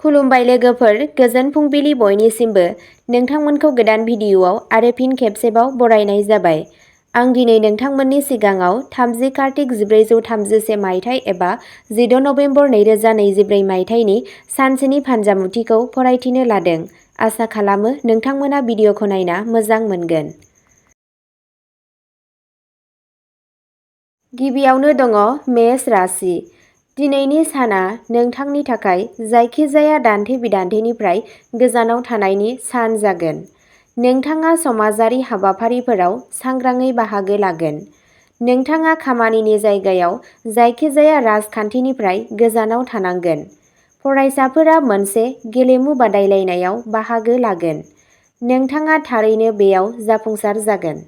खुलुमबाय लोगोफोर, गोजोन फुंबिलि बयनिसिमबो। नोंथांमोनखौ गोदान भिडिअ'आव आरो फिन खेबसेबाव बरायनाय जाबाय। आं दिनै नोंथांमोननि सिगाङाव 30 कार्तिक 1433 मायथाइ एबा 14 नभेम्बर 2024 मायथाइनि सानसेनि फान्जामुथिखौ फरायथिनो लादों। आसा खालामो नोंथांमोना भिडिअ'खौ नायना मोजां मोनगोन। गिबियावनो दङ मेष राशि। दिनैनि साना नोंथांनि थाखाय जायखिजाया दान्थे-बिदान्थेनिफ्राय गोजानाव थानायनि सान जागोन। नोंथाङा समाजारि हाबाफारिफोराव सांग्राङै बाहागो लागोन। नोंथाङा खामानिनि जायगायाव जायखिजाया राजखान्थिनिफ्राय गोजानाव थानांगोन। फरायसाफोरा मोनसे गेलेमु बादायलायनायाव बाहागो लागोन। नोंथाङा थारैनो बेयाव जाफुंसार जागोन।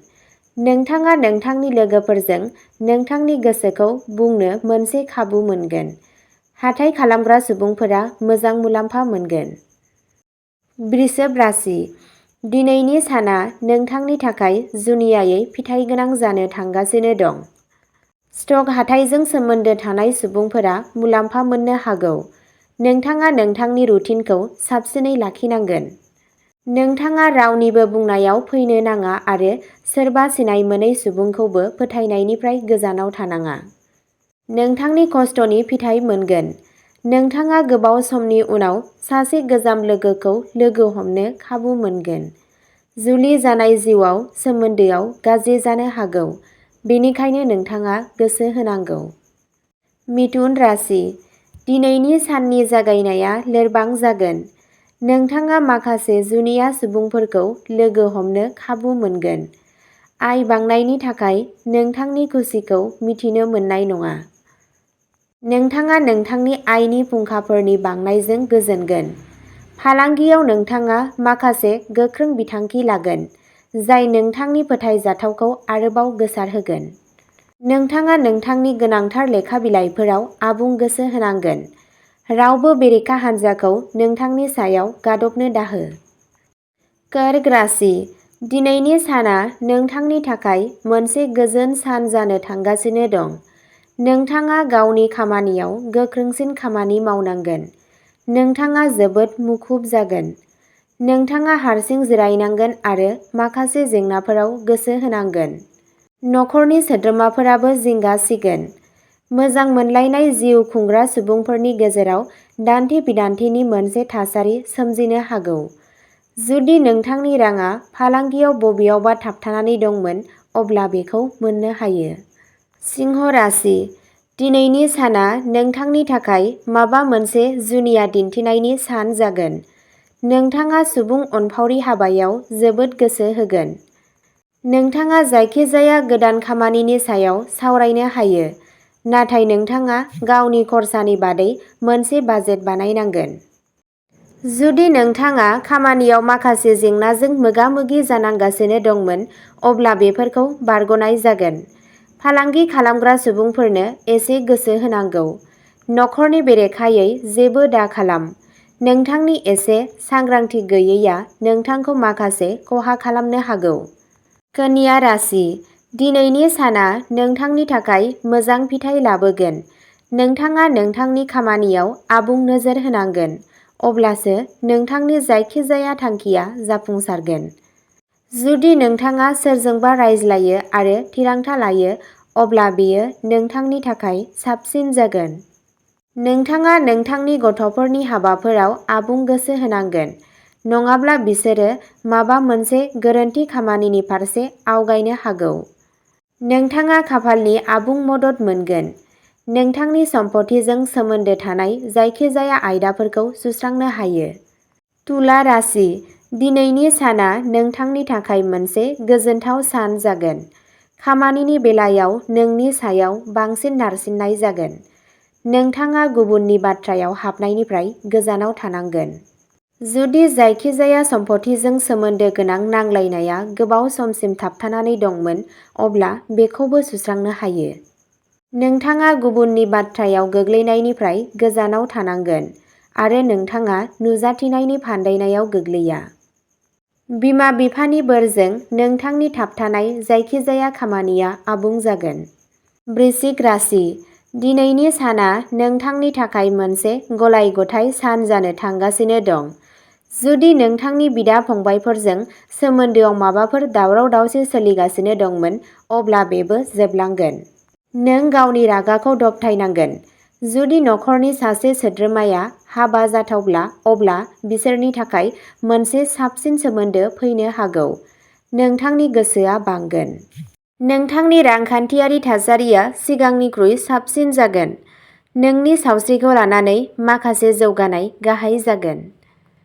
नोंथाङा नोंथांनि लोगोफोरजों नोंथांनि गोसोखौ बुंनो मोनसे खाबु मोनगोन। हाथाइ खालामग्रा सुबुंफोरा मोजां मुलाम्फा मोनगोन। वृषभ राशि। दिनैनि साना नोंथांनि थाखाय जुनियायै फिथाइगोनां जानो थांगासिनो दं। स्टक हाथाइजों सोमोन्दो थानाय सुबुंफोरा मुलाम्फा मोननो हागौ। नोंथाङा नोंथांनि रुटिनखौ साबसिनै लाखिनांगोन। नोंथाङा रावनिबो बुंनायाव फैनो नाङा आरो सोरबा सिनाय मोनै सुबुंखौबो फोथायनायनिफ्राय गोजानाव थानाङा। नोंथांनि खस्थ'नि फिथाइ मोनगोन। नोंथाङा गोबाव समनि उनाव सासे गोजाम लोगोखौ लोगो हमनो खाबु मोनगोन। जुलि जानाय जिउआव सोमोन्दोआव गाज्रि जानो हागौ, बेनिखायनो नोंथाङा गोसो होनांगौ। मिथुन राशि। दिनैनि साननि जागायनाया लोरबां जागोन। नोंथाङा माखासे जुनिया सुबुंफोरखौ लोगो हमनो खाबु मोनगोन। आय बांनायनि थाखाय नोंथांनि खुसिखौ मिथिनो मोननाय नङा। नोंथाङा नोंथांनि आयनि फुंखाफोरनि बांनायजों गोजोनगोन। फालांगियाव नोंथाङा माखासे गोख्रों बिथांखि लागोन, जाय नोंथांनि फोथायजाथावखौ आरोबाव गोसारहोगोन। नोंथाङा नोंथांनि गोनांथार लेखा बिलाइफोराव आबुं गोसो होनांगोन। रावबो बेरेखा हान्जाखौ नोंथांनि सायाव गादबनो दाहो। कर्क राशि। दिनैनि साना नोंथांनि थाखाय मोनसे गोजोन सान जानो थांगासिनो दं। नोंथाङा गावनि खामानियाव गोख्रोंसिन खामानि मावनांगोन। नोंथाङा जोबोद मुखुब जागोन। नोंथाङा हारसिं जिरायनांगोन आरो माखासे जेंनाफोराव गोसो होनांगोन। नखरनि सोद्रोमाफोराबो जिंगा सिगोन। मोजां मोनलायनाय जिउ खुंग्रा सुबुंफोरनि गेजेराव दान्थे-बिदान्थेनि मोनसे थासारि सोमजिनो हागौ। जुदि नोंथांनि राङा फालांगियाव बबेयावबा थाबथानानै दंमोन, अब्ला बेखौ मोननो हायो। सिंह राशि। दिनैनि साना नोंथांनि थाखाय माबा मोनसे जुनिया दिन्थिनायनि सान जागोन। नोंथाङा सुबुं अनफावरि हाबायाव जोबोद गोसो होगोन। नोंथाङा जायखिजाया गोदान खामानिनि सायाव सावरायनो हायो, नाथाय नोंथाङा गावनि खरसानि बादै मोनसे बाजेट बानायनांगोन। जुदि नोंथाङा खामानियाव माखासे जेंनाजों मोगा-मोगि जानांगासिनो दंमोन, अब्ला बेफोरखौ बारग'नाय जागोन। फालांगि खालामग्रा सुबुंफोरनो एसे गोसो होनांगौ। नखरनि बेरेखायै जेबो दाखालाम। नोंथांनि एसे सांग्रांथि गैयैआ नोंथांखौ माखासे खहा खालामनो हागौ। कन्या राशि। दिनैनि साना नोंथांनि थाखाय मोजां फिथाइ लाबोगोन। नोंथाङा नोंथांनि खामानियाव आबुं नोजोर होनांगोन, अब्लासो नोंथांनि जायखिजाया थांखिया जाफुंसारगोन। जुदि नोंथाङा सोरजोंबा रायज्लायो आरो थिरांथा लायो, अब्ला बेयो नोंथांनि थाखाय साबसिन जागोन। नोंथाङा नोंथांनि गथ'फोरनि हाबाफोराव आबुं गोसो होनांगोन, नङाब्ला बिसोरो माबा मोनसे गोरोन्थि खामानिनि फारसे आवगायनो हागौ। नोंथाङा खाफालनि आबुं मदद मोनगोन। नोंथांनि सम्पथिजों सोमोन्दो थानाय जायखिजाया आयदाफोरखौ सुस्रांनो हायो। तुला राशि। दिनैनि साना नोंथांनि थाखाय मोनसे गोजोनथाव सान जागोन। खामानिनि बेलायाव नोंनि सायाव बांसिन नारसिननाय जागोन। नोंथाङा गुबुननि बाथ्रायाव हाबनायनिफ्राय गोजानाव थानांगोन। जुदि जायखिजाया सम्पथिजों सोमोन्दो गोनां नांलायनाया गोबाव समसिम थाबथानानै दंमोन, अब्ला बेखौबो सुस्रांनो हायो। नोंथाङा गुबुननि बाथ्रायाव गोग्लैनायनिफ्राय गोजानाव थानांगोन आरो नोंथाङा नुजाथिनायनि फान्दायनायाव गोग्लैया। बिमा-बिफानि बोरजों नोंथांनि थाबथानाय जायखिजाया खामानिया आबुं जागोन। वृश्चिक राशि। दिनैनि साना नोंथांनि थाखाय मोनसे गलाय-गथाय सान जानो थांगासिनो दं। जुदि नोंथांनि बिदा-फंबायफोरजों सोमोन्दोआव माबाफोर दावराव-दावसि सोलिगासिनो दंमोन, अब्ला बेबो जोबलांगोन। नों गावनि रागाखौ दबथायनांगोन। जुदि नखरनि सासे सोद्रोमाया हाबा जाथावब्ला, अब्ला बिसोरनि थाखाय मोनसे साबसिन सोमोन्दो फैनो हागौ। नोंथांनि गोसोआ बांगोन। नोंथांनि रांखान्थियारि थासारिया सिगांनिख्रुइ साबसिन जागोन। नोंनि सावस्रिखौ लानानै माखासे जौगानाय गाहाय जागोन।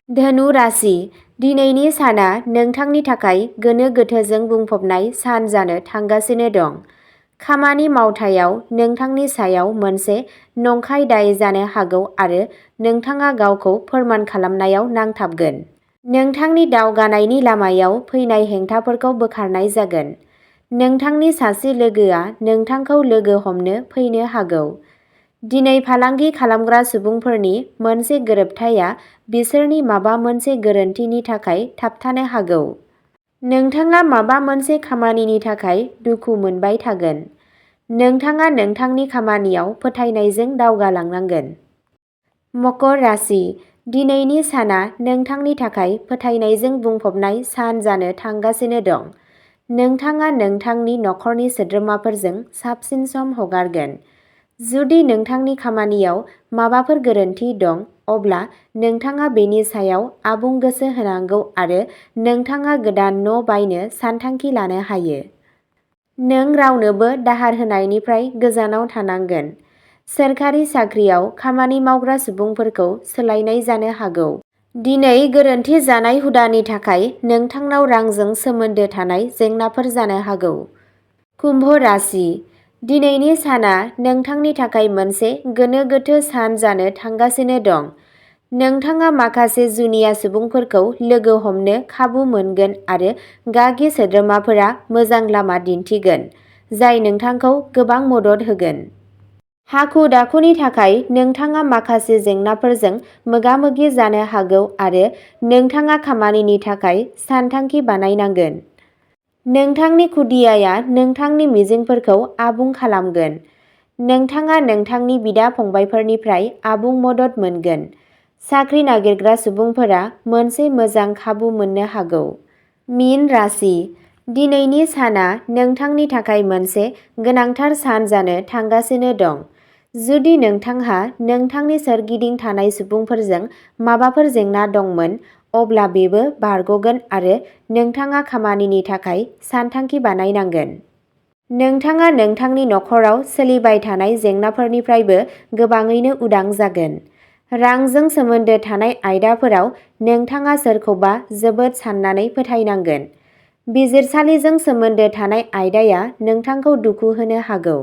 धनु राशि, दिनैनि साना नोंथांनि थाखाय गोनो-गोथोजों बुंफबनाय सान जानो थांगासिनो दं। खामानि मावथायाव नोंथांनि सायाव मोनसे नंखाय दाय जानो हागौ आरो नोंथाङा गावखौ फोरमान खालामनायाव नांथाबगोन। नोंथांनि दावगानायनि लामायाव फैनाय हेंथाफोरखौ बोखारनाय जागोन। नोंथांनि सासे लोगोआ नोंथांखौ लोगो हमनो फैनो हागौ। दिनै फालांगि खालामग्रा सुबुंफोरनि मोनसे गोरोबथाया बिसोरनि माबा मोनसे गोरोन्थिनि थाखाय थाबथानो हागौ। नोंथाङा माबा मोनसे खामानिनि थाखाय दुखु मोनबाय थागोन। नोंथाङा नोंथांनि खामानियाव फोथायनायजों दावगालांनांगोन। मकर राशि, दिनैनि साना नोंथांनि थाखाय फोथायनायजों बुंफबनाय सान जानो थांगासिनो दं। नोंथाङा नोंथांनि नखरनि सोद्रोमाफोरजों साबसिन सम हगारगोन। जुदि नोंथांनि खामानियाव माबाफोर गोरोन्थि दं, अब्ला नोंथाङा बेनि सायाव आबुं गोसो होनांगौ आरो नोंथाङा गोदान न' बायनो सानथांखि लानो हायो। नों रावनोबो दाहार होनायनिफ्राय गोजानाव थानांगोन। सोरखारि साख्रियाव खामानि मावग्रा सुबुंफोरखौ सोलायनाय जानो हागौ। दिनै गोरोन्थि जानाय हुदानि थाखाय नोंथांनाव रांजों सोमोन्दो थानाय जेंनाफोर जानो हागौ। कुम्भ राशि, दिनैनि साना नोंथांनि थाखाय मोनसे गोनो-गोथो सान जानो थांगासिनो दं। नोंथाङा माखासे जुनिया सुबुंफोरखौ लोगो हमनो खाबु मोनगोन आरो गागि सोद्रोमाफोरा मोजां लामा दिन्थिगोन, जाय नोंथांखौ गोबां मदद होगोन। हाखु-दाखुनि थाखाय नोंथाङा माखासे जेंनाफोरजों मोगा-मोगि जानो हागौ आरो नोंथाङा खामानिनि थाखाय सानथांखि बानायनांगोन। नोंथांनि खुदियाया नोंथांनि मिजिंफोरखौ आबुं खालामगोन। नोंथाङा नोंथांनि बिदा-फंबायफोरनिफ्राय आबुं मदद मोनगोन। साख्रि नागिरग्रा सुबुंफोरा मोनसे मोजां खाबु मोननो हागौ। मीन राशि, दिनैनि साना नोंथांनि थाखाय मोनसे गोनांथार सान जानो थांगासिनो दं। जुदि नोंथांहा नोंथांनि सोरगिदिं थानाय सुबुंफोरजों माबाफोर जेंना दंमोन, अब्ला बेबो बारग'गोन आरो नोंथाङा खामानिनि थाखाय सानथांखि बानायनांगोन। नोंथाङा नोंथांनि नखराव सोलिबाय थानाय जेंनाफोरनिफ्रायबो गोबाङैनो उदां जागोन। रांजों सोमोन्दो थानाय आयदाफोराव नोंथाङा सोरखौबा जोबोद साननानै फोथायनांगोन। बिजिरसालिजों सोमोन्दो थानाय आयदाया नोंथांखौ दुखु होनो हागौ।